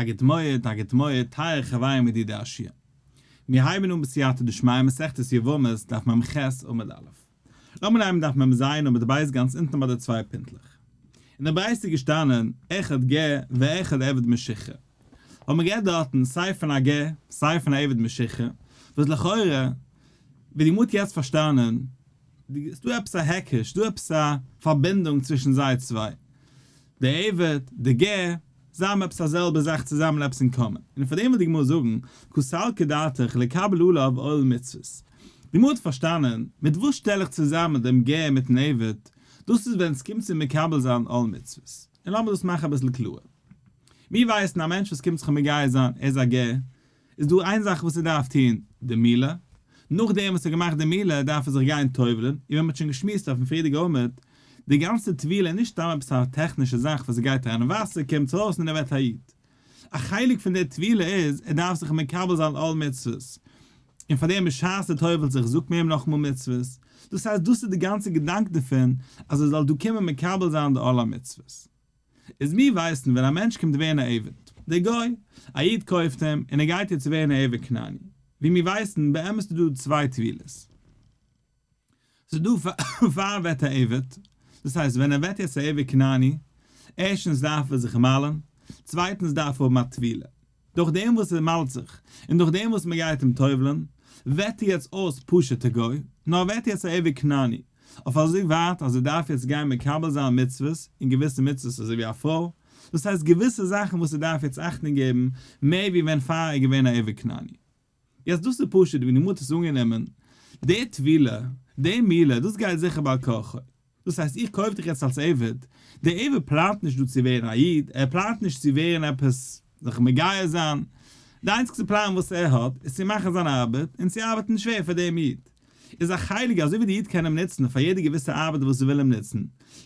א גוט מועד, א גוט מועד, טייערע חברים ידידי השיעור. מיר הייבן אן בסייעתא דשמיא מסכת יבמות דף מ"ח עמוד א'. לאמיר הייבן דף מ"ז עמוד ב' גאנץ אונטן ביי די צוויי פינטלעך. אין די ברייתא איז געשטאנען אחד גר ואחד עבד משוחרר. האבן מיר גערעדט דארטן סיי פון א גר סיי פון א עבד משוחרר, וואס לכאורה ווי די גמרא האט יעצט פארשטאנען, איז דא עפעס א היקש, איז דא עפעס א פארבינדונג צווישן זיי צוויי. די עבד, די גר, זיי האבן עפעס א זעלבע זאך צוזאמען עפעס אין common. און פאר דעם וויל די גמרא זאגן, קא סלקא דעתך לקבל עליו עול מצוות. די גמרא האט פארשטאנען, מיט וואס שטעל איך צוזאמען דעם גר מיטן עבד, דאס איז ווען עס קומט צו מקבל זיין עול מצוות. און לאמיר דאס מאכן אביסל קלארער. מיר ווייסן א מענטש וואס קומט זיך מגייר זיין, ער איז א גר, איז דא איין זאך וואס ער דארף טון, די מילה. נאכדעם וואס ער האט געמאכט די מילה דארף ער זיך גיין טובל'ן, און ווי מ'האט שוין געשמועסט אויפן פריערדיגע עמוד, די גאנצע טבילה איז נישט סתם עפעס א טעכנישע זאך וואס ער גייט אריין אין וואסער, קומט ארויס און ער ווערט א איד. א חלק פון די טבילה איז, ער דארף זיך מקבל זיין עול מצוות, און פאר דעם בשעת ער טובל'ט זיך זאגט מען אים נאכאמאל מצוות, דאס הייסט דאס איז די גאנצע געדאנק דערפון, אז ער זאל דא קומען מקבל זיין די עול המצוות. איז מיר ווייסן ווען א מענטש קומט ווערן א עבד, דער גוי, א איד קויפט אים און ער גייט יעצט ווערן א עבד כנעני, ווי מיר ווייסן באמת איז דא צוויי טבילות, ס'איז דא פאר ער ווערט א עבד, דאס הייסט ווען ער ווערט יעצט א עבד כנעני, ערשטנס דארף ער זיך מל'ן, צווייטנס דארף ער האבן א טבילה. דורך דעם וואס ער מל'ט זיך, און דורך דעם וואס מען גייט אים טובל'ן, ווערט ער יעצט אויס פשוט'ע גוי, נאר ער ווערט יעצט א עבד כנעני, אויף אזוי ווייט אז ער דארף יעצט גיין מקבל זיין מצוות, און געוויסע מצוות אזוי ווי א פרוי, דאס הייסט געוויסע זאכן וואס ער דארף יעצט אכטונג געבן מער ווי ווען פאר ער איז געווען א עבד כנעני. יעצט דאס איז פשוט ווי די גמרא האט עס אנגענומען, די טבילה, די מילה, דאס גייט זיכער בעל כרחו. דאס הייסט איך קויף דיך יעצט אלס עבד, דער עבד פלאנט נישט דא צו ווערן א איד, ער פלאנט נישט צו ווערן עפעס, זיך מגייר זיין, די איינציגסטע פלאן וואס ער האט איז צו מאכן זיין ארבעט און צו ארבעטן שווער פאר דעם איד. איז א חלק אזוי ווי די איד קען אים נוצן פאר יעדע געוויסע ארבעט וואס ער וויל אים נוצן,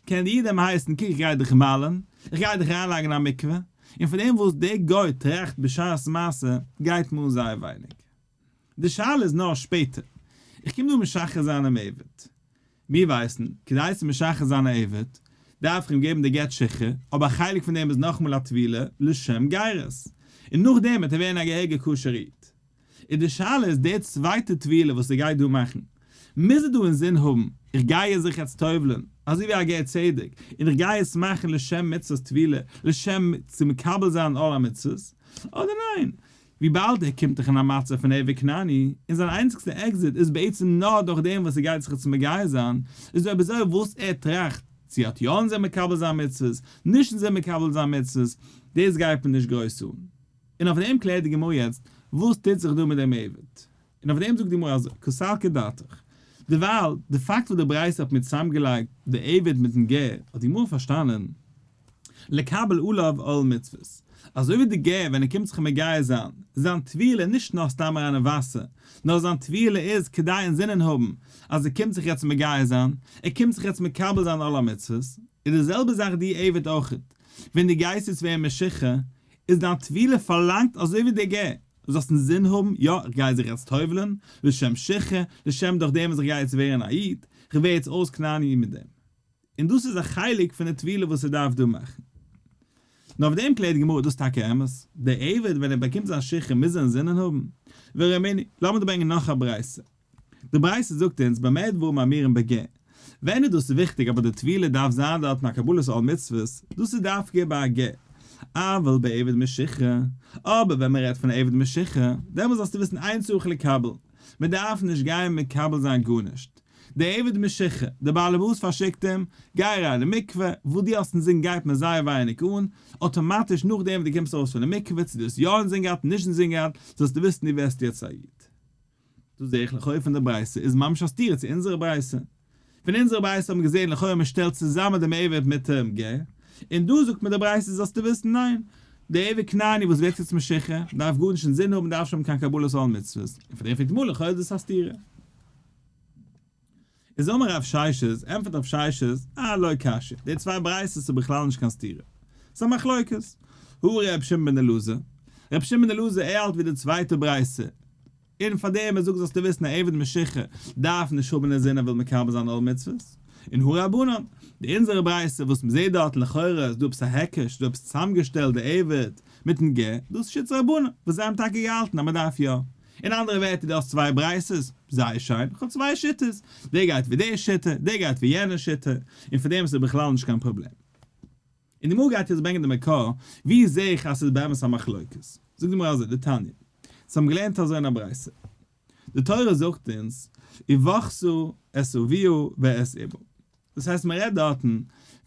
קען די איד אים הייסן קוק איך גיי דיך מל'ן, איך גיי דיך אריינלייגן אין א מקווה, און פון דעם וואס דער גוי טראכט בשעת מעשה גייט מיר אן זייער ווייניג. די שאלה איז נאר שפעטער. איך קום דא משחרר זיין דעם עבד. מיר ווייסן, כדי צו משחרר זיין א עבד, דארף איך אים געבן די גט שחרור, אבער א חלק פון דעם איז נאכאמאל א טבילה לשם גירות. און נאכדעם וועט ער ווערן א געהעריגער כשר איד. און די שאלה איז די צווייטע טבילה וואס ער גייט דא מאכן, מוז ער דא אינזין האבן, איך גיי זיך יעצט טובל'ן, אזוי ווי א גר צדק, און איך גיי עס מאכן לשם מצוות טבילה, לשם צו מקבל זיין עול המצוות, אדער ניין, וויבאלד ער קומט דאך אין א מצב פון עבד כנעני, און זיין איינציגסטע עקזיט איז בעצם נאר דורך דעם וואס ער גייט זיך יעצט מגייר זיין, איז אויב אזוי וואס ער טראכט, צו ער האט יא אינזין מקבל זיין מצוות, נישט אינזין מקבל זיין מצוות, דאס גייט מיר נישט גרויס אן. און אויף דעם קלערט די גמרא יעצט, וואס טוט זיך דא מיט דעם עבד? און אויף דעם זאגט די גמרא אזוי, קא סלקא דעתך. דערווייל, די פאקט וואס די ברייתא האט מיר צוזאמגעלייגט די עבד מיטן גר, האט די גמרא פארשטאנען, לקבל עליו עול מצוות. אזוי ווי די גר ווען ער קומט זיך מגייר זיין, זיין טבילה איז נישט נאר סתם אריין אין וואסער, נאר זיין טבילה איז כדי אינזינען האבן אז ער קומט זיך יעצט מגייר זיין, ער קומט זיך יעצט מקבל זיין עול המצוות, איז די זעלבע זאך די עבד אויכעט, ווען דו גייסט יעצט ווערן משוחרר, איז דיין טבילה פארלאנגט אזוי ווי די גר, דו זאלסט אינזין האבן, יא, איך גיי זיך יעצט טובל'ן, לשם שחרור, לשם דורך דעם וואס איך גיי יעצט ווערן א איד, איך ווער יעצט אויס כנעני מיט דעם. און דאס איז א חלק פון די טבילה וואס ער דארף דא מאכן. נאר אויף דעם קלערט די גמרא, דאס איז טאקע אמת, דער עבד ווען ער באקומט זיין שחרור מוז ער אינזינען האבן. ורמינהי, לאמיר דא ברענגען נאך א ברייתא. די ברייתא זאגט אונז במה דברים אמורים בגר, ווען איז דאס וויכטיג אבער די טבילה דארף זיין דארטן א קבלת עול מצוות, דאס איז דווקא ביי א גר, אבל בעבד משוחרר, אבער ווען מען רעדט פון א עבד משוחרר, דעמאלס זאלסטו וויסן אין צריך לקבל, מען דארף נישט גיין מקבל זיין גארנישט, דער עבד משוחרר, דער בעל הבית פארשיקט אים, גיי אריין אין מקווה, וואס דו האסט אינזין גייט מיר זייער ווייניג אן, אטאמאטיש נאכדעם וואס דו קומסט ארויס פונעם מקווה, צו דו האסט יא אינזין געהאט נישט אינזין געהאט, זאלסטו וויסן דו ווערסט יעצט א איד. דאס זעה איך לכאו' פון די ברייתא איז ממש א סתירה צו אונזערע ברייתא. פון אונזערע ברייתא האט מען געזען לכאו' מען שטעלט צוזאמען דעם עבד מיט דעם גר, און דא זאגט מען די ברייתא זאלסטו וויסן ניין, דער עבד כנעני וואס ווערט יעצט משוחרר דארף גארנישט אינזין האבן דארף נישט האבן קיין קבלת עול מצוות, און פון דעם פרעגט די גמרא לכאו' איז דאס א סתירה. איז אמר רב ששת, ענטפערט רב ששת, אה לא קשיא, די צוויי ברייתות איז בכלל נישט קיין סתירה, ס'איז א מחלוקת. הא ר' שמעון בן אלעזר, ר' שמעון בן אלעזר ער האלט ווי די צווייטע ברייתא, און פאר דעם ער זאגט זאלסטו וויסן א עבד משוחרר דארף נישט האבן אינזין ער וויל מקבל זיין עול מצוות, און הא רבנן, די אונזערע ברייתא וואס מ'זעט דארטן לכאורה איז דא עפעס א היקש, דא עפעס צוזאמגעשטעלט די עבד. מיטן גר, דאס איז שיטת רבנן, וואס זיי האבן טאקע געהאלטן אז מען דארף יא. אין אנדערע ווערטער דו האסט צוויי ברייתות, זייער שיין, איך האב צוויי שיטות, דער גייט ווי די שיטה, דער גייט ווי יענע שיטה, און פאר דעם איז עס בכלל נישט קיין פראבלעם. און די גמרא גייט יעצט ברענגען די מקור, ווי זעה איך אז ס'איז באמת א מחלוקת? זאגט די גמרא אזוי, דתניא, אונז האבן געלערנט אזוי אין א ברייתא, די תורה זאגט אונז, ובכתה את אביה ואת אמה. דאס הייסט מען רעדט דארטן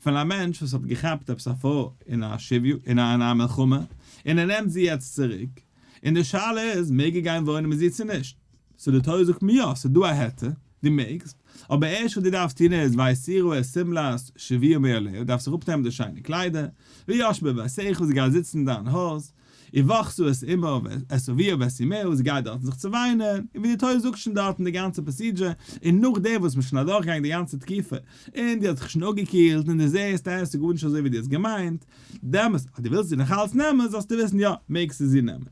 פון א מענטש וואס האט געכאפט עפעס א פרוי אין א שבי אין א מלחמה, און ער נעמט זי יעצט צוריק, און די שאלה איז מעג ער גיין וואוינען מיט זי צו נישט? so די תורה זאגט מיר יא, ס'איז דא א היתר, דו מעגסט, אבער ערשט וואס דו דארפסט טון איז והסירה את שמלת שביה מעליה, דארפסט זיך אפנעמען די שיינע קליידער, וישבה בביתך, זי גייט זיצן אין דיין הויז, ובכתה את אמה את אביה ואת אמה, זי גייט דארטן זיך צעוויינען, און ווי די תורה זאגט שוין דארטן די גאנצע procedure, און נאכדעם וואס מ'איז שוין אדורכגעגאנגען די גאנצע תקופה, און דו האסט זיך שוין אפגעקילט, און דו זעסט אז עס איז גארנישט אזוי ווי דו האסט געמיינט, דעמאלס אז דו ווילסט זי נאכאלץ נעמען, זאלסטו וויסן יא, מעגסטו זי נעמען.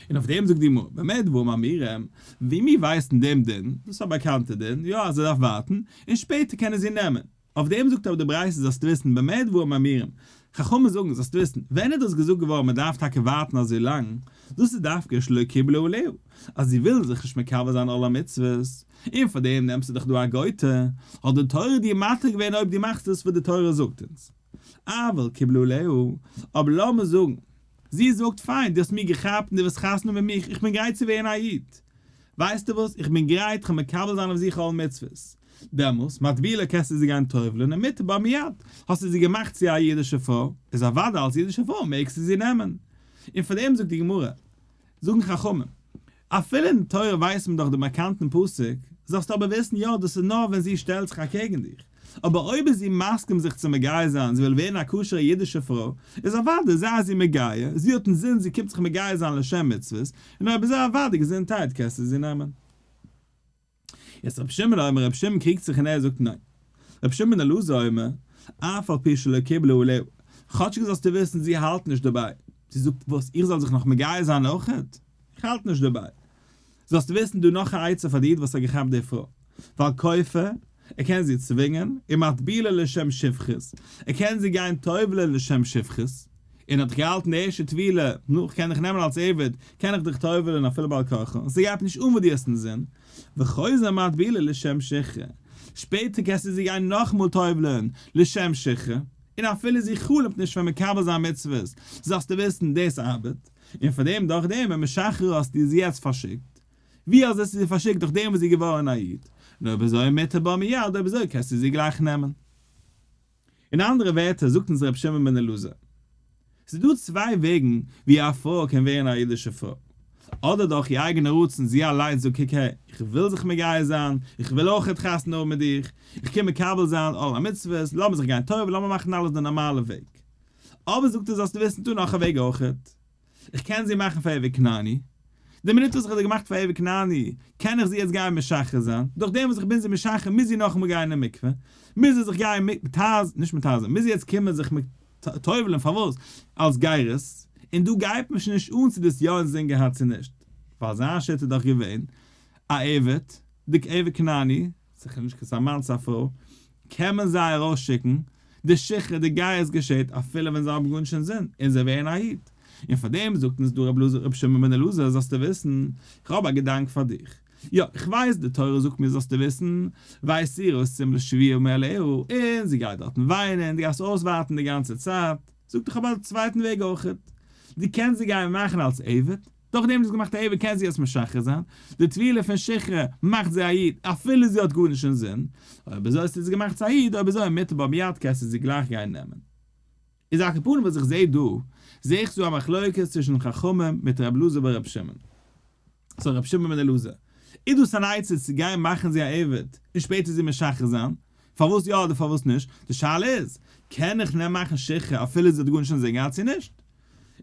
און אויף דעם זאגט די גמרא, במה דברים אמורים, ווי מיר ווייסן דעם דין, דאס איז א באקאנטע דין, יא אז ער דארף ווארטן, און שפעטער קען ער זי נעמען. אויף דעם זאגט אבער די ברייתא זאלסטו וויסן, במה דברים אמורים, חכמים זאגן זאלסטו וויסן, ווען איז דאס געזאגט געווארן מען דארף טאקע ווארטן אזוי לאנג, דאס איז דווקא שלא קיבלה עליה, אז זי וויל זיך נישט מקבל זיין עול המצוות, און פאר דעם נעמסטו דאך דא א גוי'טע, האט די תורה דיר מתיר געווען אויב דו מאכסט עס וואס די תורה זאגט אונז. אבל קיבלה עליה, אבער לאמיר זאגן, זי זאגט, פיין, דו האסט מיר געכאפט און דו ווילסט חתונה מיט מיך, איך בין גרייט צו ווערן א איד. ווייסטו וואס, איך בין גרייט כ'וועל מקבל זיין אויף זיך עול מצוות. דעמאלס, מטבילה קענסטו זי גיין טובל'ן און מותר בה מיד. האסטו זי געמאכט צו א אידישע פרוי, איז אוודאי אלס אידישע פרוי מעגסטו זי נעמען. און פאר דעם זאגט די גמרא, זאגן חכמים, אפילו אין תורה ווייסט מען דאך דעם באקאנטן פסוק, זאלסטו אבער וויסן יא דאס איז נאר ווען זי שטעלט זיך אקעגן דיך, אבער אויב איז זי מסכים זיך צו מגייר זיין, זי וויל ווערן א כשר'ע אידישע פרוי, איז אוודאי זיי זי מגייר, זי האט אינזין זי קומט זיך מגייר זיין לשם מצוות, און אויב איז אוודאי געזונטהייט קענסטו זי נעמען. יעצט רבי שמעון אומר, רבי שמעון קריגט זיך און ער זאגט ניין. רבי שמעון בן אלעזר אומר, אף על פי שלא קיבלה עליה, כאטשיג זאלסטו וויסן זי האלט נישט דערביי, זי זאגט וואס איך זאל זיך נאך מגייר זיין אויכעט? איך האלט נישט דערביי. זאלסטו וויסן דא נאך א עצה פאר די איד וואס האט געכאפט די פרוי, ווייל כופה, ער קען זי צווינגען, ומטבילה לשם שפחות, ער קען זי גיין טובל'ען לשם שפחות, און האט דאך געהאלטן די ערשטע טבילה, נו, כ'קען דיך נעמען אלס עבד, קען איך דיך טובל'ען אפילו בעל כרחו, ס'גייט נישט אן וואס דו האסט אינזין, וחוזר מטבילה לשם שחרור, שפעטער קענסטו זי גיין נאכאמאל טובל'ען לשם שחרור, און אפילו זי חלומ'ט נישט פון מקבל זיין מצוות, זאלסטו וויסן דאס ארבעט, און פאר דעם דורך דעם ומשחררה האסטו זי יעצט פארשיקט, ווי אזוי האסטו זי פארשיקט דורך דעם וואס זי איז געווארן א איד, און אויב אזוי מותר בה מיד, אויב אזוי קענסטו זי גלייך נעמען. אין אנדערע ווערטער זאגט אונז רבי שמעון בן אלעזר, ס'איז דא צוויי וועגן ווי א פרוי קען ווערן א אידישע פרוי, אדער דורך איר אייגענע רצון, זי אליינס זאגט קוק הער, איך וויל זיך מגייר זיין, איך וויל אויכעט חתונה האבן מיט דיך, איך קום מקבל זיין עול המצוות, לאמיר זיך גיין טובל'ן, לאמיר מאכן אלעס די נארמאלע וועג. אבער זאגט ער זאלסטו וויסן ס'דא נאך א וועג אויכעט. איך קען זי מאכן פאר עבד כנעני, די מינוט וואס איך האב זי געמאכט פאר עבד כנעני, קען איך זי יעצט גיין משחרר זיין, דורך דעם וואס איך בין זי משחרר מוז זי נאכאמאל גיין אין מקווה, מוז זי זיך גיין מטהר, נישט מטהר זיין, מוז זי יעצט קומען זיך טובל'ן, פארוואס? אלס גירות, און דא גייט מיר שוין נישט אן צו דאס יא אינזין געהאט צו נישט, ווייל זיין שיטה איז דאך געווען א עבד, די עבד כנעני, זיכער נישט קיין מאן צו א פרוי, קען מען זיי ארויסשיקן, די שחרור די גירות געשעט אפילו ווען זיי האבן גארנישט אינזין און זיי ווערן א איד, און פאר דעם זאגט אונז דא רב אלעזר רבי שמעון בן אלעזר זאלסטו וויסן, איך האב א געדאנק פאר דיך, יא איך ווייס די תורה זאגט מיר זאלסטו וויסן, והסירה את שמלת שביה מעליה, און זי גייט דארטן וויינען, דו גייסט אויסווארטן די גאנצע צייט, זאגט איך האב א צווייטן וועג אויכעט, דו קענסט זי גיין מאכן אלס עבד, דורכדעם דו האסט געמאכט א עבד קען זי עס משחרר זיין, די טבילה פון שחרור מאכט זי א איד אפילו זי האט גארנישט אינזין, אויב אזוי האסטו זי געמאכט צו א איד, אויב אזוי מותר בה מיד קענסטו זי גלייך גיין נעמען. איז על כל פנים וואס איך זעה דא, זעה איך ס'דא א מחלוקת צווישן חכמים מיט ר' אלעזר בר' שמעון. so ר' שמעון בן אלעזר, איז דאס אן עצה צו גיין מאכן זי א עבד און שפעטער זי משחרר זיין? פארוואס יא אדער פארוואס נישט? די שאלה איז, קען איך נעם מאכן שחרור אפילו זי האט גארנישט אינזין געהאט צו נישט?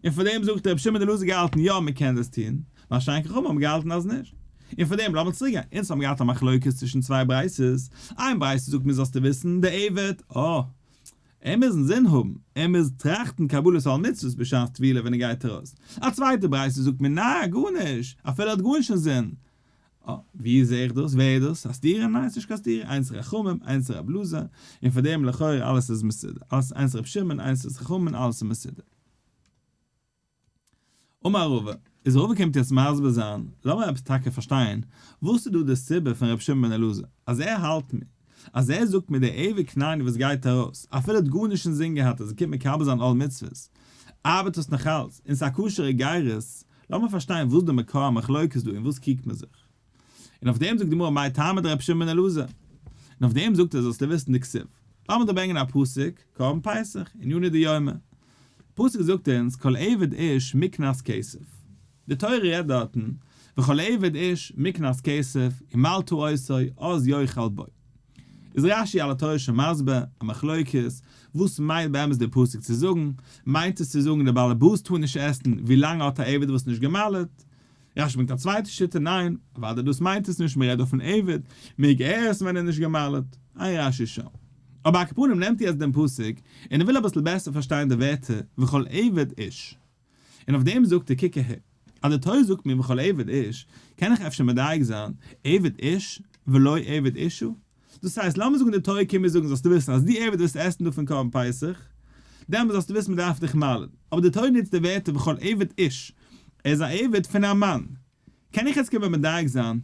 און פאר דעם זאגט רבי שמעון בן אלעזר געהאלטן יא מען קען דאס טון, מה שאין כן חכמים האבן געהאלטן אז נישט. און פאר דעם לאמיר צוריק גיין, אונז האבן געהאט א מחלוקת צווישן צוויי ברייתות, איין ברייתא זאגט מיר זאלסטו וויסן, דער עבד, אה, ער מוז אינזין האבן, ער מוז טראכטן קבלת עול מצוות בשעת טבילה ווען ער גייט ארויס, א צווייטע ברייתא זאגט מיר ניין גארנישט, אפילו ער האט גארנישט אינזין, אה, ווי זעה איך דאס? ווער איז דאס? א סתירה? ניין ס'נישט קיין סתירה, איינס איז חכמים, איינס איז רב אלעזר, און פאר דעם לכאורה אלעס איז מסודר, אלעס איינס רב שמעון, איינס איז חכמים, אלעס איז מסודר. אמר רבא, איז רבא קומט יעצט מסביר זיין, לאמיר עפעס טאקע פארשטיין, וואס איז דא די סיבה פון רבי שמעון בן אלעזר, אז ער האלט מיר, אז ער זאגט מיר די עבד כנעני וואס גייט ארויס, אפילו האט גארנישט אינזין געהאט אז ער קומט מקבל זיין עול מצוות, ארבעט עס נאכאלץ, און ס'איז א כשר'ע גירות, לאמיר פארשטיין וואס די מקור המחלוקת דא און וואס קריגט מען זיך. און אויף דעם זאגט די גמרא מאי טעמא דרבי שמעון בן אלעזר, און אויף דעם זאגט ער זאלסטו וויסן דכתיב, לאמיר דיר ברענגען א פסוק, קרבן פסח, ענינא דיומא, פסוק זאגט אונז כל עבד איש מקנת כסף, די תורה רעדט דארטן וכל עבד איש מקנת כסף ומלתה אותו אז יאכל בו. איז רש י על התורה שוין מסביר א מחלוקת, וואס מיינט באמת די פסוק צו זאגן, מיינט עס צו זאגן די בעל הבית טאר נישט עסן ווילאנג ער האט א עבד וואס איז נישט גע'מל'ט, רש י ברענגט א צווייטע שיטה ניין, אוודאי דאס מיינט עס נישט, מען רעדט דא פון עבד, מעג ער עסן ווען ער איז נישט גע'מל'ט, עיין רש י שם. אבער על כל פנים נעמט יעצט דעם פסוק און ער וויל אביסל בעסער פארשטיין די ווערטער וכל עבד איש. און אויף דעם זאגט ער קוק אהער, אז די תורה זאגט מיר וכל עבד איש, קען איך אפשר מדייק זיין עבד איש ולא עבד אשה? דאס הייסט לאמיר זאגן די תורה קומט מיר זאגן זאלסטו וויסן אז דו עבד וועסט עסן דא פון קרבן פסח, דעמאלט זאלסטו וויסן מען דארף דיך מל'ן, אבער די תורה נוצט די ווערטער וכל עבד איש, ער איז א עבד פון א מאן, קען איך יעצט קומען מדייק זיין,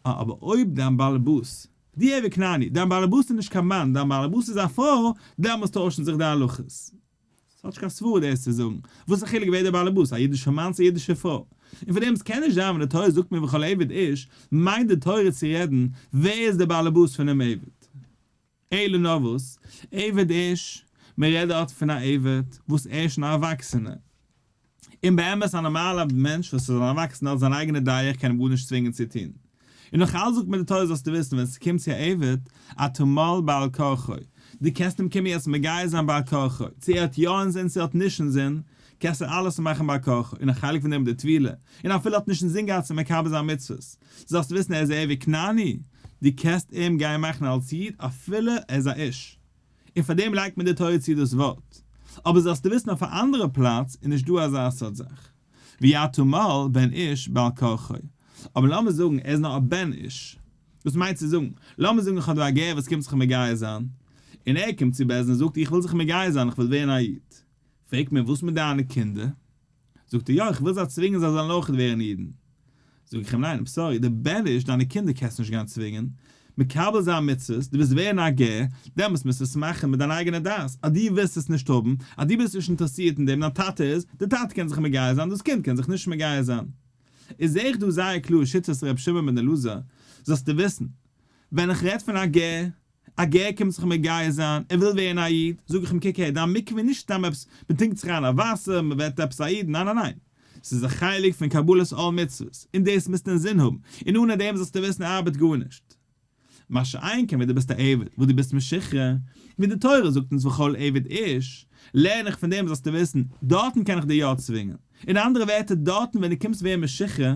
אה אבער אויב דיין באלעבאס, דו עבד כנעני, דיין באלעבאס איז נישט קיין מאן, דיין באלעבאס איז א פרוי, דעמאלס טוישן זיך די הלכות. ס'האט נישט קיין סברא דאס צו זאגן. וואס איז א חילוק ווער דער באלעבאס, א אידישער מאן צו א אידישע פרוי? און פון דעם ס'קען נישט זיין ווען די תורה זאגט מיר וכל עבד איש, מיינט די תורה צו רעדן ווער איז דער באלעבאס פונעם עבד. אלא נאר וואס, עבד איש, מען רעדט דארט פון א עבד וואס ער איז שוין א ערוואקסענער. און באמת א נארמאלער מענטש וואס איז אן ערוואקסענער האט זיין אייגענע דעה איך קען אים גארנישט צווינגען צו טון. און נאך אלץ זאגט מיר די תורה זאלסטו וויסן ווען ס'קומט צו א עבד, אתה מל בעל כרחו, דו קענסט אים קומען יעצט מגייר זיין בעל כרחו, צו ער האט יא אינזין צו ער האט נישט אינזין, קענסטו אלעס מאכן בעל כרחו, און א חלק פון דעם איז די טבילה, און אפילו ער האט נישט אינזין געהאט צו מקבל זיין מצוות, זאלסטו וויסן ער איז א עבד כנעני, דו קענסט אים גיין מאכן אלס איד אפילו ער איז א איש. און פאר דעם לייגט מען די תורה צו דאס ווארט. אבער זאלסטו וויסן אויף א אנדערע פלאץ איז נישט דא אזא סארט זאך. ואי אתה מל בן איש בעל כרחו. אבער לאמיר זאגן ער איז נאר א בן איש. דאס מיינט צו זאגן, לאמיר זאגן איך האב דא א גר וואס קומט זיך מגייר זיין, און ער קומט צו בית דין און זאגט איך וויל זיך מגייר זיין איך וויל ווערן א איד. פרעגט מען וואס מיט דיינע קינדער? זאגט ער יא איך וויל זיי צווינגען זיי זאלן אויך ווערן אידן. זאג איך אים ניין I'm sorry די בן איש דיינע קינדער קענסט נישט גיין צווינגען מקבל זיין מצוות, דו ווילסט ווערן א גר, דעמאלטס מוזטו עס מאכן מיט דיין אייגענע דעת, אז דו ווילסט עס נישט האבן, אז דו ביסט נישט אינטערעסירט אין דעם, דיין טאטע איז, די טאטע קען זיך מגייר זיין, דאס קינד קען זיך נישט מגייר זיין. איז זעה איך דא זייער קלאר שיטת ר' שמעון בן אלעזר, זאלסטו וויסן, ווען איך רעד פון א גר, א גר קומט זיך מגייר זיין, ער וויל ווערן א איד, זאג איך אים קוק הער, דיין מקווה איז נישט סתם עפעס, מען טונקט זיך אריין א וואסער, מען ווערט עפעס א איד, ניין ניין ניין, ס'איז א חלק פון קבלת עול מצוות, און דאס מוזטו אינזין האבן, און אנע דעם זאלסטו וויסן ארבעט גארנישט. מה שאין כן ווען דו ביסט א עבד, וואס דו ביסט משוחרר, ווי די תורה זאגט אונז וכל עבד איש, לערן איך פון דעם זאלסטו וויסן, דארטן קען איך דיר יא צווינגען. אין אנדערע ווערטער, דארטן ווען דו קומסט ווערן משוחרר,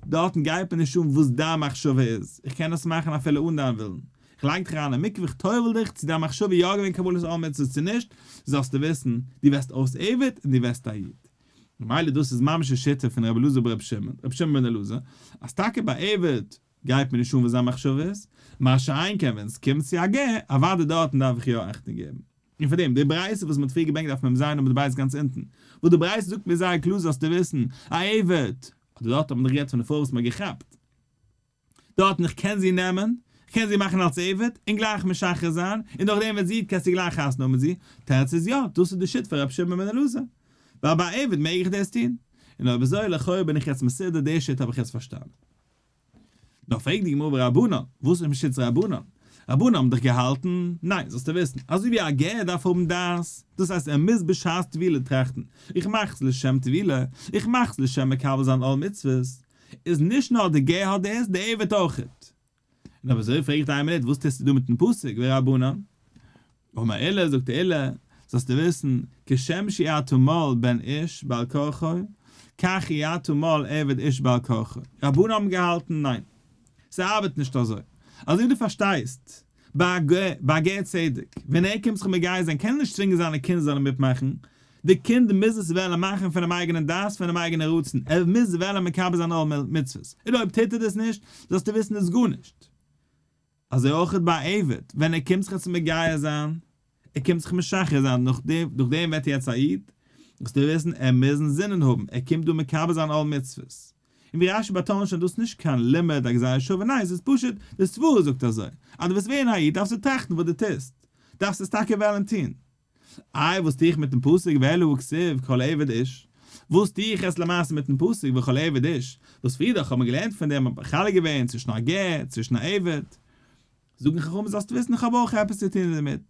דארטן גייט מיר נישט אן וואס דיין מחשבה איז, איך קען עס מאכן אפילו אן דיין ווילן. איך לייג דיך אריין אין מקווה, איך טובל דיך, צו דיין מחשבה איז יא געווען קבלת עול מצוות צו נישט, זאלסטו וויסן, דו ווערסט אויס עבד און דו ווערסט א איד. ממילא דאס איז ממש די שיטה פון רבי אלעזר ברבי שמעון, רבי שמעון בן אלעזר, אז טאקע ביי עבד גייט מיר נישט אן וואס זיין מחשבה איז, מה שאין כן ווען עס קומט צו א גר, אוודאי דארטן דארף איך יא אכטונג געבן. און פאר דעם, די ברייתא וואס מען האט פריער געברענגט דארף מען זיין עמוד בית גאנץ אונטן, וואס די ברייתא זאגט מיר זייער קלאר זאלסטו וויסן, א עבד, אדער דארט האט מען דאך גערעדט פון די פרוי וואס מען האט געכאפט, דארטן איך קען זי נעמען, איך קען זי מאכן אלס עבד, און גלייך משחרר זיין, און נאכדעם ווען זי קענסטו גלייך חתונה האבן מיט זי, תירוץ איז יא, דאס איז די שיטה פון רבי שמעון בן אלעזר, ווייל ביי עבד מעג איך דאס טון, און אויב אזוי לכאורה בין איך יעצט מסודר, די שיטה האב איך יעצט פארשטאנען. נאר פרעגט די גמרא ורבנן, וואס איז מיט שיטת רבנן? רבנן האבן דאך געהאלטן, ניין, זאלסטו וויסן, אזוי ווי א גר דארף האבן דעת, דאס הייסט ער מוז בשעת טבילה טראכטן, איך מאך עס לשם טבילה, איך מאך עס לשם מקבל זיין עול מצוות, איז נישט נאר די גר האט דאס, די עבד אויכעט. און אויב אזוי פרעג איך דיר איין מינוט, וואס טוסטו דא מיטן פסוק ורבנן? אמר עולא, זאגט עולא, זאלסטו וויסן, כשם שאי אתה מל בן איש בעל כרחו, כך אי אתה מל עבד איש בעל כרחו. רבנן האבן געהאלטן, ניין, ס'ארבעט נישט אזוי. אזוי ווי דו פארשטייסט, ביי א גר צדק, ווען ער קומט זיך מגייר זיין קען ער נישט צווינגען זיינע קינדער זאלן מיטמאכן, די קינד מוז עס וועלן מאכן פונעם אייגענעם דעת, פונעם אייגענעם רצון, ער מוז וועלן מקבל זיין עול מצוות, און אויב טוט ער דאס נישט, זאלסטו וויסן איז גארנישט. אזוי אויך ביי עבד, ווען ער קומט זיך צו מגייר זיין, ער קומט זיך משחרר זיין, נאכדעם ווערט ער יעצט א איד. זאלסטו וויסן ער מוז אינזינען האבן ער קומט דא מקבל זיין עול מצוות. און ווי רשי באטאנט שוין דאס נישט קיין לימוד א גזירה שווה ניין ס'איז פשוט די סברה זאגט אזוי אז דו ווילסט ווערן א איד דארפסטו טראכטן וואס דו טוסט דארפסט עס טאקע וועלן טון. איי וואס טו איך מיטן פסוק ואלא הא כתיב כל עבד איש? וואס טו איך עס למעשה מיטן פסוק וכל עבד איש? וואס פריער דאך האט מען געלערנט פון דעם האט מען מחלק געווען צווישן א גר צווישן א עבד. זאגן חכמים זאלסט וויסן איך האב אויך עפעס צו טון דערמיט.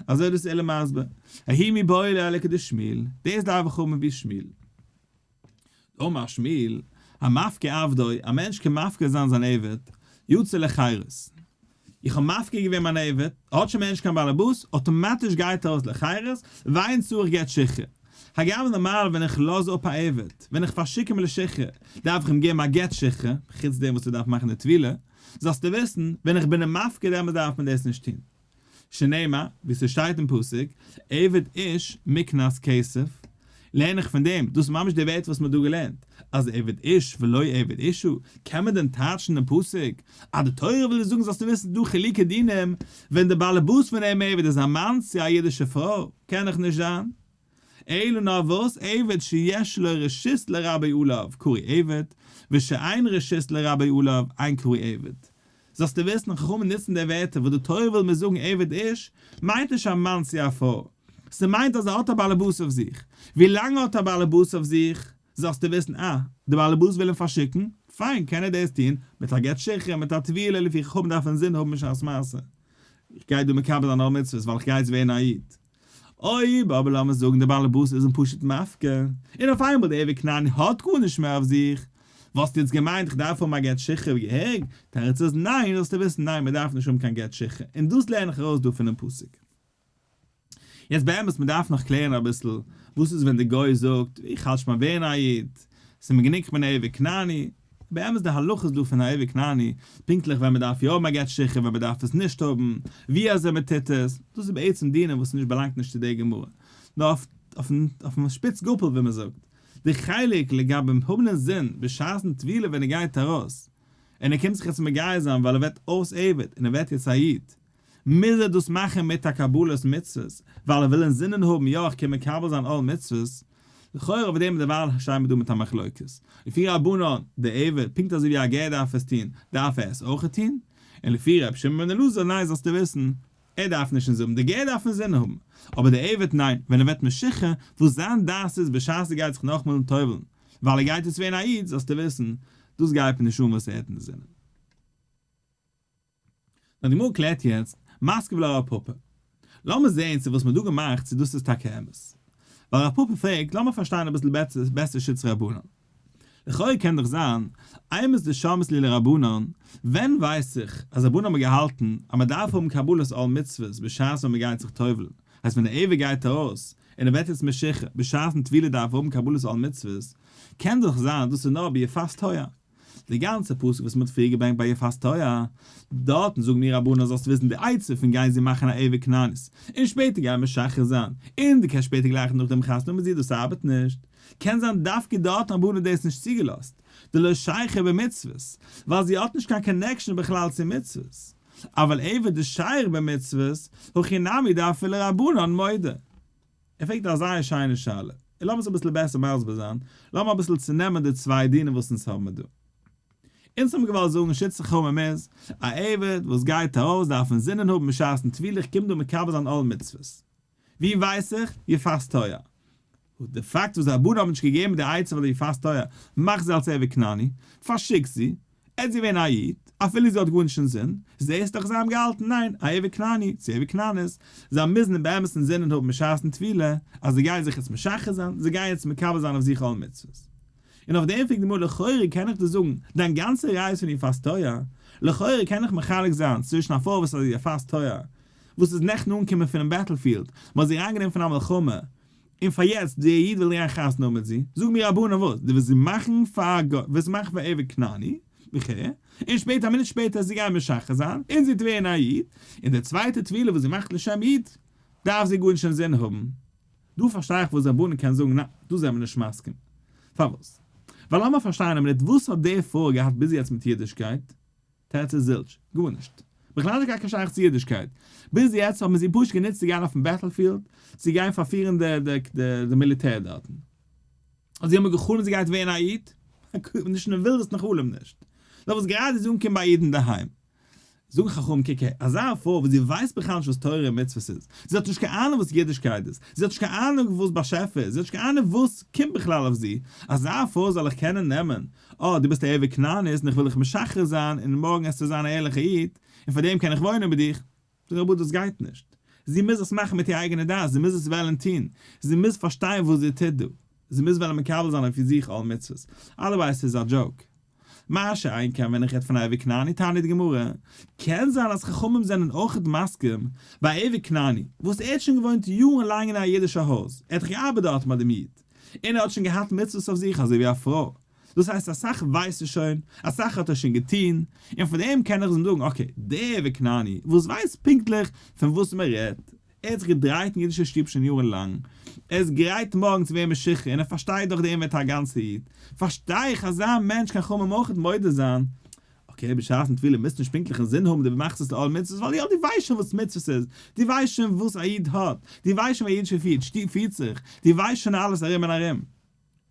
אזוי איז דאס עולא מסביר. ההוא מיבעי ליה לכדשמואל, דאס דארף איך האבן ווי שמואל. דאמר שמואל, המפקיר עבדו, א מענטש קען מפקיר זיין זיין עבד, יצא לחירות. איך האב מפקיר געווען מיין עבד, ער האט שוין מער נישט קיין באלעבאס, אטאמאטיש גייט ער אויס לחירות, ואין צריך גט שחרור. הגם נארמאל ווען איך לאז אפ א עבד, ווען איך פארשיק אים לשחרור, דארף איך אים געבן א גט שחרור, חוץ דעם וואס ער דארף מאכן די טבילה, זאלסטו וויסן, ווען איך בין אים מפקיר דעמאלט דארף מען דאס נישט טון. שנאמר, ווי ס'שטייט אין פסוק, עבד איש מקנת כסף, לערן איך פון דעם, דאס איז ממש די ווערטער וואס מ'האט דא געלערנט, אז עבד איש ולא עבד אשה, קען מען דען טייטשן דעם פסוק אז די תורה וויל דיר זאגן זאלסטו וויסן דא חילוקי דינים ווען די באלעבאס פון דעם עבד איז א מאן צו א אידישע פרוי, קען דאך נישט זיין. אלא נאר וואס עבד שיש לו רשות לרבו עליו קרוי עבד, ושאין רשות לרבו עליו אין קרוי עבד. זאלסטו וויסן, חכמים נוצן די ווערטער וואס די תורה וויל מיר זאגן עבד איש, מיינט נישט א מאן צו א פרוי. ס'מיינט אז ער האט א באלעבאס אויף זיך. ווילאנג ער האט א באלעבאס אויף זיך, זאלסטו וויסן, אה, די באלעבאס וויל אים פארשיקן, פיין, קען ער דאס טון, מיט א גט שחרור, מיט א טבילה, לפי חכמים דארף אינזין האבן בשעת מעשה. איך גיי דא מקבל זיין עול מצוות ווייל איך גיי יעצט ווערן א איד. אויב אבער לאמיר זאגן דער באלעבאס איז אים פשוט מפקיר, און אויף איינמאל דער עבד כנעני האט גארנישט מער אויף זיך, וואלסטו יעצט געמיינט איך דארף האבן א גט שחרור ווי געהעריג? תירוץ איז ניין, זאלסטו וויסן ניין מען דארף נישט האבן קיין גט שחרור, און דאס לערן איך ארויס דא פונעם פסוק. יעצט באמת מען דארף נאך קלערן אביסל, וואס איז ווען דער גוי זאגט איך האלט שוין ביים ווערן א איד, ס'איז מיר גענוג איך בין א עבד כנעני, באמת די הלכות דא פון א עבד כנעני, פונקטליך ווען מען דארף יא האבן א גט שחרור ווען מען דארף עס נישט האבן, ווי אזוי מען טוט עס, דאס איז בעצם דינים וואס נישט באלאנגט נישט צו די גמרא, נאר אויפן שפיץ גאפל ווי מען זאגט, די חלק לגבי האבן אינזין בשעת'ן טבילה ווען ער גייט ארויס, און ער קומט זיך יעצט מגייר זיין ווייל ער ווערט אויס עבד און ער ווערט יעצט א איד, מוז ער דאס מאכן מיט א קבלת מצוות, ווייל ער וויל אינזינען האבן יא איך קען מקבל זיין עול מצוות, לכאורה אויף דעם דערווייל שטייען מיר דא מיט א מחלוקת, לפי רבנן, דער עבד, פונקט אזוי ווי א גר דארף עס טון, דארף ער עס אויך טון, און לפי ר' שמעון בן אלעזר ניין זאלסטו וויסן, ער דארף נישט אינזין האבן, דער גר דארף אינזין האבן, אבער דער עבד ניין, ווען ער ווערט משוחרר, וואס זיין דעת איז בשעת ער גייט זיך נאכאמאל טובל'ן, ווייל ער גייט יעצט ווערן א איד, זאלסטו וויסן, דאס גייט מיר נישט אן וואס ער האט אינזינען. נאר די גמרא קלערט יעצט, מתקיף לה רב פפא. לאמיר זעהן צו וואס מ'האט דא געמאכט צו דאס איז טאקע אמת. ווייל רב פפא פרעגט, לאמיר פארשטיין אביסל בעסער שיטת רבנן. לכאורה קען דאך זיין, אימת דשמעת להו לרבנן, ווען ווייס איך אז רבנן האבן געהאלטן אז מ'דארף האבן קבלת עול מצוות בשעת ווען מ'גייט זיך טובל'ן, הייסט ווען דער עבד גייט ארויס און ער ווערט יעצט משוחרר, בשעת'ן טבילה דארף ער האבן קבלת עול מצוות, קען דאך זיין דאס איז נאר ביפת תואר. די גאנצע פסוק וואס מ'האט פריער געברענגט ביי יפת תואר, דארטן זאגן מיר רבנן זאלסט וויסן די עצה פון גיין זי מאכן א עבד כנענית, און שפעטער גיין משחרר זיין, און דו קענסט שפעטער גלייך נאכדעם חתונה האבן מיט זי, דאס ארבעט נישט. קען זיין דווקא דארט האבן רבנן דאס נישט צוגעלאזט, דלא שייכא במצוות, ווייל זי האט נישט קיין connection בכלל צו מצוות. אבל עבד דשייך במצוות, הכי נמי דאפילו רבנן מודה. ער פרעגט א זייער שיינע שאלה, און לאמיר עס אביסל בעסער מסביר זיין, לאמיר אביסל צונעמען די צוויי דינים וואס אונז האבן דא. אונז האבן געוואלט זאגן שיטת חכמים איז, א עבד וואס גייט ארויס דארף אינזינען האבן בשעת'ן טבילה איך קום דא מקבל זיין עול מצוות. ווי ווייס איך? יפת תואר. די פאקט וואס די רבנן האבן נישט געגעבן די עצה פאר די יפת תואר מאכט זי אלס עבד כנעני, פארשיק זי, ער זי ווען א איד, אפילו זי האט גארנישט אינזין, זעהסט דאך זיי האבן געהאלטן ניין, א עבד כנעני, צו עבד כנענית, זיי מוזן באמת אינזינען האבן בשעת'ן טבילה, אז זיי גייען זיך יעצט משחרר זיין, זיי גייען יעצט מקבל זיין אויף זיך עול מצוות. און אויף דעם פרעגט די גמרא לכאורה קען איך דיר זאגן, דיין גאנצע ראיה איז פון יפת תואר, לכאורה קען איך מחלק זיין צווישן א פרוי וואס איז א יפת תואר, וואס איז נעכטן אנגעקומען פונעם battlefield, מען האט זי אריינגענומען פון א מלחמה, און פאר יעצט דער איד וויל גיין חתונה האבן מיט זי, זאג מיר רבנן וואס, דו ווילסט זי מאכן פאר א גוי, ווילסט מאכן פאר עבד כנעני, וכו', און שפעטער א מינוט שפעטער זי גייען משחרר זיין, און זי וועט ווערן א איד, און די צווייטע טבילה וואס זי מאכט לשם איד, דארף זי גארנישט אינזין האבן. דא פארשטיי איך וואס רבנן קען זאגן ניין, דא זענען מיר נישט מסכים. פארוואס? ווייל לאמיר פארשטיין א מינוט וואס האט די פרוי געהאט ביז יעצט מיט אידישקייט? תירוץ איז zilch, גארנישט. בכלל נישט געהאט קיין שייכות צו אידישקייט. ביז יעצט האט מען זי פשוט גענוצט צו גיין אויפן battlefield, צו גיין פארפירן די מיליטער דארטן. האט זי אמאל גע'חלומ'ט זי גייט ווערן א איד? נישט אין ווילדעסטן חלום נישט. נאר וואס גראדע איז אנגעקומען ביי א איד אינדערהיים. זאגן חכמים קוק הער, אזא פרוי וואס זי ווייסט בכלל נישט וואס תורה און מצוות איז, זי האט נישט קיין אהנונג וואס אידישקייט איז, זי האט נישט קיין אהנונג וואס באשעפער איז, זי האט נישט קיין אהנונג וואס קומט בכלל אויף זי, אזא פרוי זאל איך קענען נעמען, אה דו ביסט א עבד כנענית און איך וויל דיך משחרר זיין און מארגן עסטו זיין א ערליכע איד, און פאר דעם קען איך וואוינען מיט דיך. זאגט רבא דאס גייט נישט, זי מוז עס מאכן מיט איר אייגענע דעת, זי מוז עס וועלן טון, זי מוז פארשטיין וואס זי טוט דא, זי מוז וועלן מקבל זיין אויף זיך עול מצוות, otherwise ס'איז א joke. מה שאין כן ווען איך רעד פון א עבד כנעני טענה'ט די גמרא, קען זיין אז חכמים זענען אויכעט מסכים ביי א עבד כנעני וואס ער האט שוין געוואוינט יארן לאנג אין א אידישע הויז, ער האט דאך געארבעט דארט ביי דעם איד, און ער האט שוין געהאט מצוות אויף זיך אזוי ווי א פרוי, דאס הייסט אסאך ווייסט ער שוין, אסאך האט ער שוין געטון, און פון דעם קען איך זאגן okay, דער עבד כנעני וואס ווייסט פונקטליך פון וואס מען רעדט, ער האט זיך געדרייט אין אידישע שטוב שוין יארן לאנג, ער איז גרייט מארגן צו ווערן משוחרר און ער פארשטייט דורך דעם ווערט ער א גאנצע איד, פארשטיי איך אזא מענטש קען חכמים אויכעט מודה זיין, okay בשעת'ן טבילה מוזט נישט פונקטליך אינזין האבן די מאכסט עס לעול מצוות ווייל יא דו ווייסט שוין וואס מצוות איז, דו ווייסט שוין וואס א איד האט, דו ווייסט שוין ווי א אידישע פירט שטוב פירט זיך, דו ווייסט שוין אלעס ארום און ארום.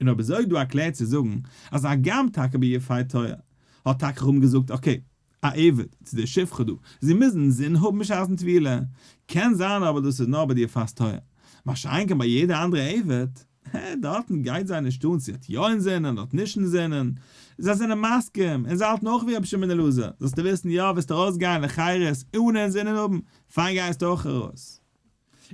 און אויב אזוי איז דא א קלער צו זאגן אז הגם טאקע ביי יפת תואר האט טאקע חכמים געזאגט okay א עבד צו די שפחה דא, זי מוז אינזין האבן בשעת'ן טבילה, קען זיין אבער דאס איז נאר ביי די יפת תואר, מה שאין כן ביי יעדע אנדערע עבד, הע, דארטן גייט זיי נישט אן צו האט יא אינזינען אדער נישט אינזינען, זיי זענען מסכים, און זיי האלטן אויך ווי רבי שמעון אלעזר, זאלסטו וויסן יא וועסטו ארויסגיין לחירות אן אינזינען האבן, פיין גייסטו אויך ארויס.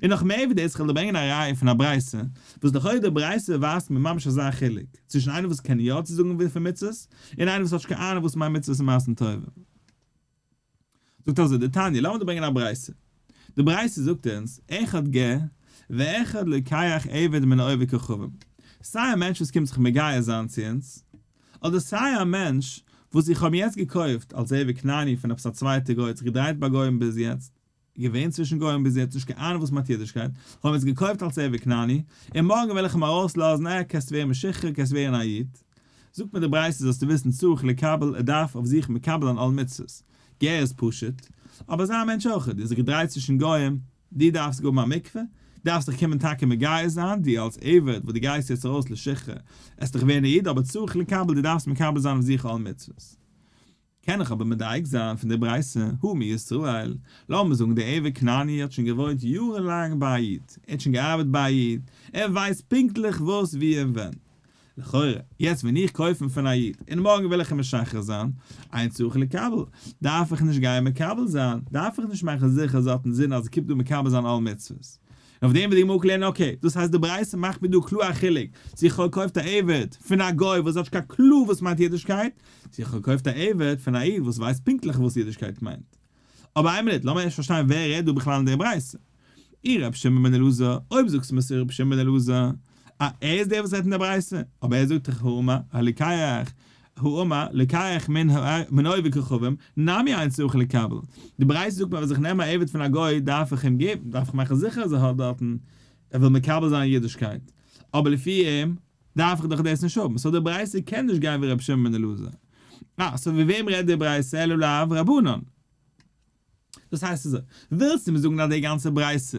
און נאך מער ווי דאס, כ'וועל דיר ברענגען א ראיה פון א ברייתא, וואס לכאורה די ברייתא ווייזט מיר ממש אזא חילוק, צווישן איינער וואס קען יא צו זאגן וויפיל מצוות, און איינער וואס האט נישט קיין אהנונג וואס מיינט מצוות און מעשים טובים. זאגט אזוי די תניא, לאמיר דיר ברענגען א ברייתא. די ברייתא זאגט אונז, אחד גר, ואחד לוקח עבד מן העובד כוכבים. סיי א מענטש וואס קומט זיך מגייר זיין צו אונז, אדער סיי א מענטש וואס איך האב יעצט געקויפט אלס עבד כנעני פון עפעס א צווייטע גוי האט זיך געדרייט ביי גוים ביז יעצט, געווען צווישן גוים ביז יעצט נישט קיין אהנונג וואס מיינט אידישקייט, כ'האב אים עס געקויפט אלס עבד כנעני, און מארגן וועל איך אים ארויסלאזן, אה, קענסט ווערן משוחרר, קענסט ווערן א איד. זאגט מיר די ברייתא זאלסטו וויסן צריך לקבל, ער דארף אויף זיך מקבל זיין עול מצוות. גר איז פשוט, אבער אזא מענטש אויך, דו האסט זיך געדרייט צווישן גוים, דו דארפסט האבן א מקווה, דארפסט דיך קומען טאקע מגייר זיין, דו אלס עבד וואס דו גייסט יעצט ארויס לשחרור, עסט דיך ווערן א איד, אבער צריך לקבל, דו דארפסט מקבל זיין אויף זיך עול מצוות. קען איך אבער מדייק זיין פון די ברייתא, הא מישראל, לאמיר זאגן דער עבד כנעני האט שוין געוואוינט יארן לאנג ביי א איד, ער האט שוין געארבעט ביי א איד, ער ווייסט פונקטליך וואס ווי און ווען. לכאורה, יעצט ווען איך קויף אים פון א איד, און מארגן וויל איך אים משחרר זיין, אין צריך לקבל, דארף איך נישט גיין מקבל זיין, דארף איך נישט מאכן זיכער אז ער האט אינזין אז ער קומט דא מקבל זיין עול מצוות. און אויף דעם וועט די גמרא קלערן okay, דאס הייסט די ברייתא מאכט מיר דא קלאר א חילוק, צו איך האב געקויפט א עבד פון א גוי וואס האט נישט קיין clue וואס מיינט אידישקייט, צו איך האב געקויפט א עבד פון א איד וואס ווייסט פונקטליך וואס אידישקייט מיינט. אבער איין מינוט, לאמיר ערשט פארשטיין ווער רעדט דא בכלל אין דער ברייתא. אי ר' שמעון בן אלעזר, אויב זאגסטו מיר ס'איז ר' שמעון בן אלעזר, אה, ער איז דער וואס רעדט אין דער ברייתא, אבער ער זאגט דאך האמר הלוקח האמר לוקח מן עובד כוכבים, נמי אין צריך לקבל. די ברייתא זאגט מיר אז איך נעם א עבד פון א גוי דארף איך אים געבן, דארף איך מאכן זיכער אז ער האט דארטן, ער וויל מקבל זיין אידישקייט. אבער לפי אים דארף איך דאך דאס נישט האבן, so די ברייתא קען נישט גיין ווי רבי שמעון בן אלעזר. אה, so ווי וועם רעדט די ברייתא אלא לאו רבנן? דאס הייסט אזוי, ווילסטו מיר זאגן אז די גאנצע ברייתא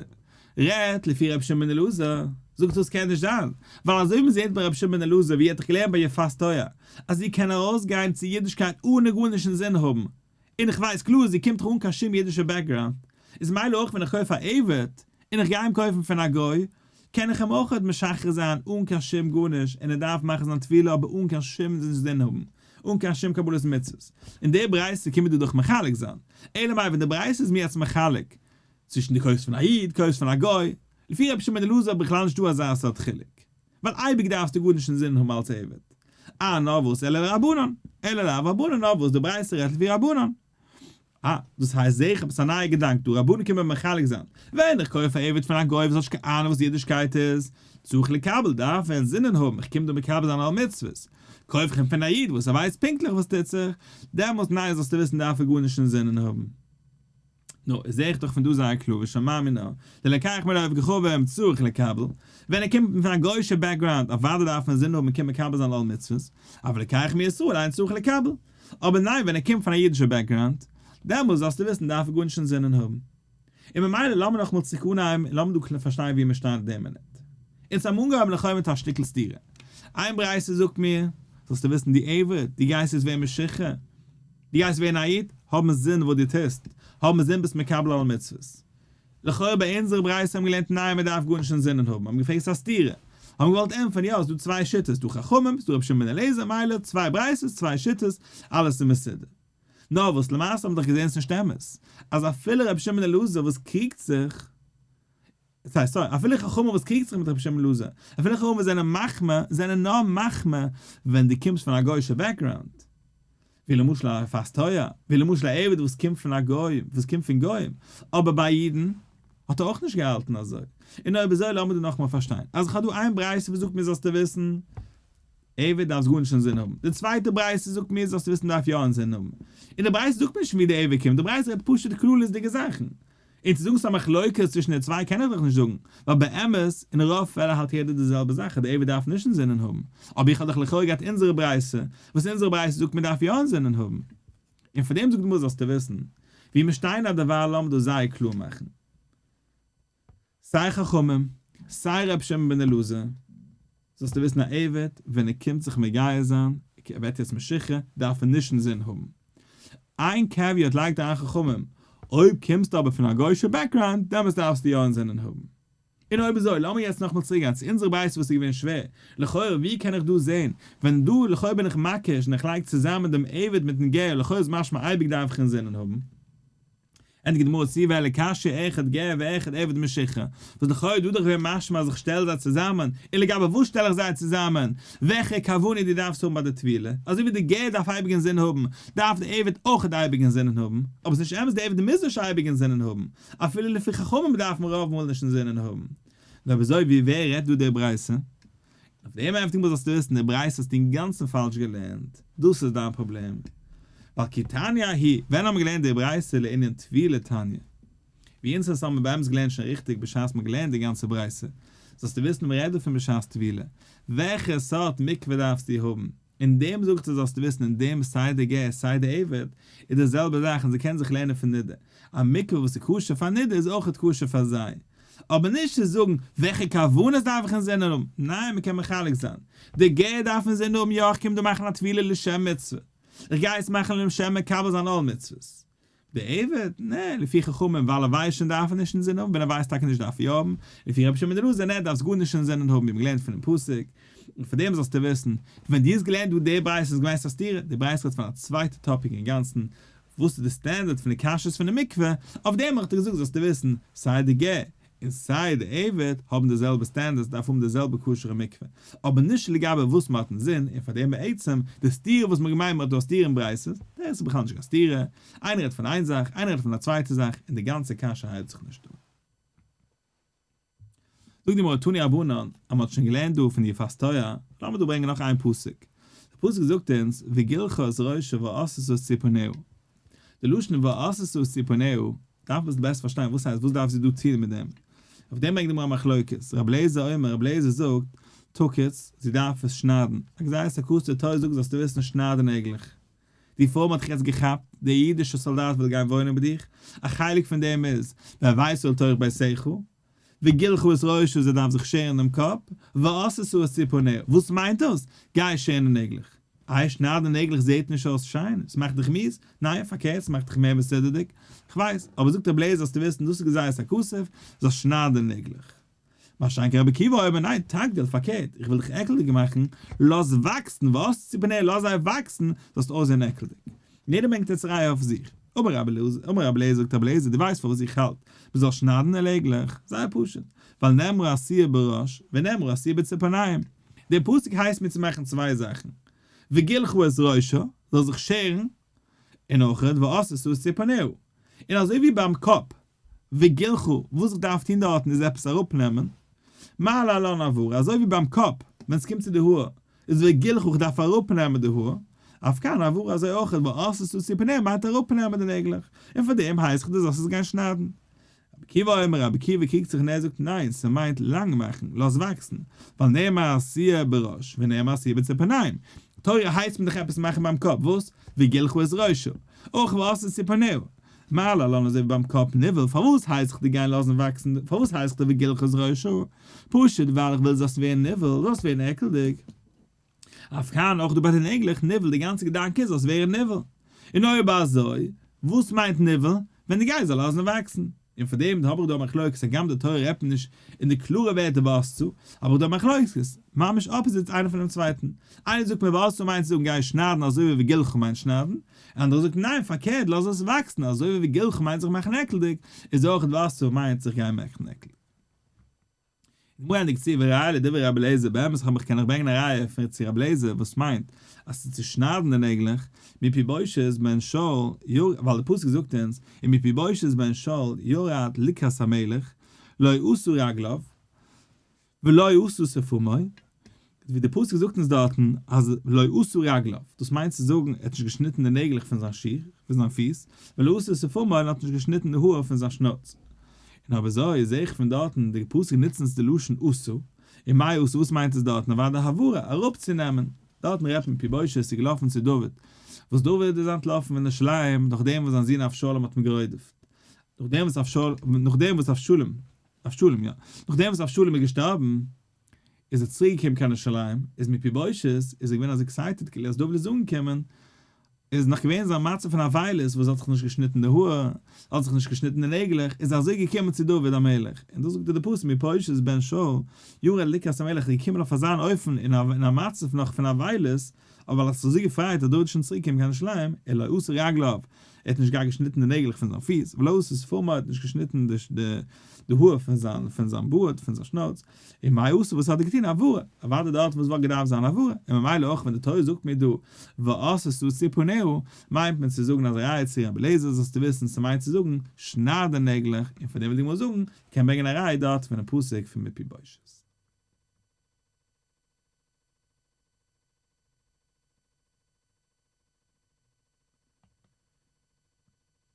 רעדט לפי רבי שמעון בן אלעזר? זאגט דאס קען נישט זיין, ווייל אזוי ווי מען זעט ביי רבי שמעון בן אלעזר ווי ער האט דאך געלערנט ביי יפת תואר אז זי קען ארויסגיין צו אידישקייט אנע גארנישט אינזין האבן, און איך ווייס קלאר זי קומט דאך אן קיין שום אידישע background, איז מילא אויך ווען איך קויף א עבד און איך גיי אים קויפן פון א גוי, קען איך אים אויך משחרר זיין אן קיין שום גארנישט און ער דארף מאכן זיין טבילה אבער אן קיין שום זין האבן, אן קיין שום קבלת מצוות. און די ברייתא קומט דא דאך מחלק זיין. אלא מאי ווען די ברייתא איז מיר יעצט מחלק צווישן דו קויפסט פון א איד, קויפסט פון א גוי, לפי רבי שמעון בן אלעזר איז בכלל נישטא אזא סארט חילוק. ווייל אייביג דארפסטו גארנישט אינזין האבן אלס עבד. אה נאר וואס אלא לרבנן. אלא לאו רבנן נאר וואס די ברייתא רעדט לפי רבנן. אה, דאס הייסט זעה איך עפעס א נייע געדאנק דא, רבנן קומען מחלק זיין, ווען איך קויף א עבד פון א גוי וואס האט נישט קיין אהנונג וואס אידישקייט איז, צריך לקבל, דארף ער אינזינען האבן, איך קום דא מקבל זיין עול מצוות, קויף איך אים פון א איד וואס ער ווייסט פונקטליך וואס טוט זיך, דעמאלס ניין זאלסטו וויסן דארף ער גארנישט אינזינען האבן. נו, זעה איך דאך פון דא זייער קלאר ושמע מינה, דלוקח מן העובד כוכבים צריך לקבל, ווען ער קומט פון א גוי'אישע background אוודאי דארף מען אינזין האבן און קומען מקבל זיין עול מצוות, אבל לוקח מישראל אין צריך לקבל. אבער ניין ווען ער קומט פון א אידישע background, דעמאלס זאלסטו וויסן דארף ער גארנישט אינזינען האבן. און ממילא לאמיר נאכאמאל צוריק אנהייבן און לאמיר דא פארשטיין וואו מיר שטייען אין דעם מינוט. אונז האבן אנגעהויבן לכאו' מיט א שטיקל סתירה. איין ברייתא זאגט מיר, זאלסטו וויסן דו עבד, דו גייסט יעצט ווערן משוחרר, דו גייסט ווערן א איד, האב אינזין וואס דו טוסט, האב אינזין ביסט מקבל עול מצוות. לכאורה ביי אונזערע ברייתא האבן געלערנט ניין מען דארף גארנישט אינזינען האבן, האבן געפרעגט ס'איז א סתירה, האבן געוואלט ענטפערן יא ס'איז דא צוויי שיטות, ס'דא חכמים, ס'דא רבי שמעון בן אלעזר, מילא צוויי ברייתות צוויי שיטות, אלעס איז מסודר. נאר וואס למעשה האבן דאך געזען ס'נישט אמת, אז אפילו רבי שמעון אלעזר וואס קריגט זיך, ס'הייסט sorry, אפילו חכמים וואס קריגט זיך מיט רבי שמעון אלעזר, אפילו חכמים וואס זענען מחמיר, זענען נאר מחמיר ווען דו קומסט פון א גוי'שע background, ווי למשל א פאסטויער, ווי למשל א עבד וואס קומט פון א גוי, וואס קומט פון גוים, אבער ביי אידן האט ער אויך נישט געהאלטן אזוי. און אויב אזוי לאמיר דא נאכאמאל פארשטיין, אז איך האב דא איין ברייתא וואס זאגט מיר זאלסטו וויסן, עבד דארפסט גארנישט אינזין האבן, די צווייטע ברייתא זאגט מיר זאלסטו וויסן דארף יא אינזין האבן, און די ברייתא זאגט מיר נישט פון ווי די עבד קומט, די ברייתא רעדט פשוט כללית'דיגע זאכן, און צו זאגן ס'איז א מחלוקת צווישן די צוויי קען איך דאך נישט זאגן, ווייל באמת אין רוב פעלער האלט יעדער די זעלבע זאך אז די עבד דארף נישט אינזינען האבן, אבער איך האב דאך לכאורה געהאט אונזערע ברייתא, וואס אונזערע ברייתא זאגט מען דארף יא אינזינען האבן. און פאר דעם זאגט די גמרא זאלסטו וויסן, ווי מיר שטייען אט דערווייל לאמיר דאס זייער קלאר מאכן. סיי חכמים, סיי ר' שמעון בן אלעזר, זאלסטו וויסן א עבד ווען ער קומט זיך מגייר זיין, ער ווערט יעצט משוחרר, דארף ער נישט אינזין האבן. איין caveat לייגט אריין חכמים, אויב קומסטו אבער פון א גוישע background, דעמאלטס דארפסטו יא אינזינען האבן. און אויב אזוי, לאמיר יעצט נאכאמאל צוריק גיין צו אונזערע ברייתא וואס איז געווען שווער, לכאורה ווי קען איך דא זען, ווען דא לכאורה בין איך מקיש און איך לייג צוזאמען דעם עבד מיטן גר, לכאורה איז משמע אייביג דארף איך אינזינען האבן. ענדיגט די גמרא צו ואלא קשיא אחד גר ואחד עבד משוחרר, וואס לכאורה איז דא דאך געווען משמע אז איך שטעל זיי צוזאמען, און לגבי וואס שטעל איך זיי צוזאמען, וועלכע כוונה דו דארפסט האבן ביי די טבילה, אזוי ווי די גר דארף אייביג אינזין האבן, דארף די עבד אויך אייביג אינזינען האבן, אבער ס'נישט אמת די עבד מוז נישט אייביג אינזינען האבן, אפילו לפי חכמים דארף מען רוב מאל נישט אינזינען האבן. נאר אויב אזוי ווי ווער רעדט דא די ברייתא? אויף דעם ענטפערט די גמרא זאלסטו וויסן די ברייתא האסטו אינגאנצן פאלש געלערנט, דאס איז דיין פראבלעם. ווייל כי תניא ההיא, ווען האבן מיר געלערנט די ברייתא לענין טבילה תניא? ווי אונז האבן מיר באמת געלערנט שוין ריכטיג בשעת מ'האט געלערנט די גאנצע ברייתא, זאלסטו וויסן מ'רעדט דא פון בשעת טבילה, וועלכע סארט מקווה דארפסטו האבן? אין דעם זאגט ער זאלסטו וויסן אין דעם סיי די גר סיי די עבד איז די זעלבע זאך און זיי קענען זיך לערנען פון נידה, א מקווה וואס איז כשר פאר נידה איז אויכעט כשר פאר זיי, אבער נישט צו זאגן וועלכע כוונות דארף איך אינזין האבן, ניין מען קען מחלק זיין, די גר דארף אינזין האבן יא איך קום דא מאכן א טבילה לשם מצוה, איך גיי עס מאכן לשם מקבל זיין עול מצוות, די עבד? נע, לפי חכמים ווייל ער ווייסט שוין דארף ער נישט אינזין האבן, ווען ער ווייסט טאקע נישט דארף ער יא האבן, לפי רבי שמעון בן אלעזר נע דארפסט גארנישט אינזינען האבן ווי מ'האט געלערנט פונעם פסוק, און פאר דעם זאלסטו וויסן, ווען דו האסט געלערנט דא די ברייתא איז געווען א סתירה, די ברייתא רעדט פון א צווייטע topic אינגאנצן, וואס איז די סטענדערט פון די כשרות פון די מקווה, אויף דעם האב איך דיר געזאגט זאלסטו וויסן, סיי די גר און סיי די עבד האבן די זעלבע standards דארף האבן די זעלבע כשר'ע מקווה, אבער נישט לגבי וואס מ'האט אינזין, און פאר דעם בעצם די סתירה וואס מ'האט געמיינט מ'האט דא א סתירה אין ברייתות, דאס איז בכלל נישט קיין סתירה, איינער רעדט פון איין זאך, איינער רעדט פון א צווייטע זאך, און די גאנצע קשיא הייבט זיך נישט אן. זאגט די גמרא תנו רבנן, אז מ'האט שוין געלערנט דא פון יפת תואר, לאמיר דא ברענגען נאך איין פסוק, די פסוק זאגט אונז וגלחה את ראשה ועשתה את ציפורניה, די לשון ועשתה את ציפורניה דארף מען בעסער פארשטיין וואס הייסט וואס דארף זי דא טון מיט דעם, אויף דעם ברענגט די גמרא א מחלוקת, רבי אליעזר אומר, רבי אליעזר זאגט, תקוץ, זי דארף עס שניידן, א גזירת הכתוב די תורה זאגט זאלסטו וויסן שנייד די נעגלעך, די פרוי האט דיך יעצט געכאפט, דער אידישער סאלדאט וויל גיין וואוינען מיט דיך, א חלק פון דעם איז, והבאת אל תוך ביתך, וגלחה את ראשה זי דארף זיך שערן דעם קאפ, ועשתה את ציפורניה, וואס מיינט דאס? גיי שערן די נעגלעך. איי שניידן נעגלעך זעהט נישט אויס שיין? עס מאכט דיך מיאוס? ניין פארקערט ס'מאכט דיך מער מסודר'דיג, כ'ווייס, אבער זאגט רבי אליעזר זאלסטו וויסן דאס איז גזירת הכתוב, זאלסט שניידן נעגלעך. מה שאין כן רבי עקיבא אומר ניין תגדיל פארקערט איך וויל דיך עקלדיג מאכן, לאז וואקסן, ועשתה ציפורניה לאז זיי וואקסן, זאלסט אויסזעהן עקלדיג. און יעדער ברענגט יעצט ראיה אויף זיך. אמר רבי אלעזר, אמר רבי אליעזר זאגט רבי אליעזר דו ווייסט פארוואס איך האלט מ'זאל שניידן די נעגלעך? זייער פשוט, ווייל נאמרה עשיה בראש ונאמרה עשיה בציפורניים, דער פסוק הייסט מיר צו מאכן צוויי זאכן, וגלחה את ראשה, זאל זיך שערן, און אויך ועשתה את ציפורניה, און אזוי ווי ביים קאפ, וגלחה, וואס איך דארף טון דארטן איז עפעס אראפנעמען, מה להלן העברה, אזוי ווי ביים קאפ, ווען עס קומט צו די האר, איז וגלחה איך דארף אראפנעמען די האר, אף כאן העברה אזוי אויך ועשתה את ציפורניה מיינט אראפנעמען די נעגלעך, און פאר דעם הייס איך דו זאלסט עס גיין שניידן. רבי עקיבא אומר, רבי עקיבא קריגט זיך און ער זאגט ניין, ס'מיינט לאנג מאכן, לאז וואקסן, ווייל נאמר עשיה בראש ונאמר עשיה בציפורניים. תורה הייסט מען דיך עפעס מאכן ביים קאפ, וואס? וגילחו את ראשו. אויך ועשתה ציפורניה. מה להלן אזוי ווי ביים קאפ ניוול, פארוואס הייס איך דיר גיין לאזן וואקסן, פארוואס הייס איך דיר וגילחו את ראשו? פשוט ווייל איך וויל זאלסט ווערן ניוול, זאלסט ווערן עקלדיג. אף כאן אויך דא ביי די נעגלעך ניוול, די גאנצע געדאנק איז זאלסט ווערן ניוול. און אויב אזוי, וואס מיינט ניוול? ווען דו גייסט זיי לאזן וואקסן. און פאר דעם האב איך דא א מחלוקת, הגם די תורה רעדט נישט אין די קלארע ווערטער ועשתה, האב איך דא א מחלוקת, ממש opposite איינער פונעם צווייטן. איינער זאגט מיר ועשתה מיינט צו זאגן גיי שניידן אזוי ווי וגילחה מיינט שניידן, אנדערע זאגט ניין פארקערט לאז עס וואקסן אזוי ווי וגילחה מיינט זיך מאכן עקלדיג, איז אויך ועשתה מיינט זיך גיין מאכן עקלדיג. גמרא ענדיגט צו וראיה לדברי רבי אליעזר, באמת האב איך קען איך ברענגען א ראיה פון צו רבי אליעזר וואס מיינט אז צו צושניידן די נעגלעך, מפיבושת בן שאול ירד, ווייל די פסוק זאגט אונז ומפיבושת בן שאול ירד לקראת המלך לא עשה רגליו ולא עשה שפמו, ווי די פסוק זאגט אונז דארטן אז לא עשה רגליו, דאס מיינט צו זאגן ער האט נישט געשניטן די נעגלעך פון זיין שיך, פון זיין פיס, ולא עשה שפמו און האט נישט געשניטן די האר פון זיין שנאוץ. און אויב אזוי זעה איך פון דארטן די פסוק נוצט אונז די לשון עשה, און מאי עשה וואס מיינט עס דארטן אוודאי העברה, אראפצונעמען, דארטן רעדט מען מפיבושת איז געלאפן צו דוד, וואס דוד איז אנטלאפן פון ירושלים נאכדעם וואס זיין זון אבשלום האט אים גערודפ'ט, נאכדעם וואס נאכדעם וואס אבשלום, אבשלום יא, נאכדעם וואס אבשלום איז געשטארבן, איז ער צוריק געקומען קיין ירושלים, איז מפיבושת איז ער געווען אזוי excited כאילו אז דוד איז אנגעקומען, איז נאך געווען זיין מצב פון אבילות וואס האט זיך נישט געשניטן די האר, האט זיך נישט געשניטן די נעגלעך, איז ער אזוי געקומען צו דוד המלך, און דאס זאגט דיר די פסוק מפיבושת בן שאול, ירד לקראת המלך איז געקומען אויף אזא אופן אין א מצב נאך פון אבילות, אבער ווייל ער האט זיך אזוי געפרייט אז דוד איז שוין צוריק געקומען קיין ירושלים, ולא עשה רגליו, ער האט נישט גאר געשניטן די נעגלעך פון זיין פיס, ולא עשה שפמו, ער האט נישט געשניטן די האר פון זיין פון זיין בארד, פון זיין שנאוץ, און מאי עשה וואס האט ער געטון העברה, אוודאי דארט וואס וואלט געדארפט זיין העברה, און ממילא אויך ווען די תורה זאגט מיר דא ועשתה ציפורניה, מיינט מען צו זאגן אז ראיה צו רבי אליעזר זאלסטו וויסן ס'מיינט צו זאגן שנייד די נעגלעך, און פון דעם וויל די גמרא זאגן קען ברענגען א ראיה דארט פונעם פסוק פון מפיבושת.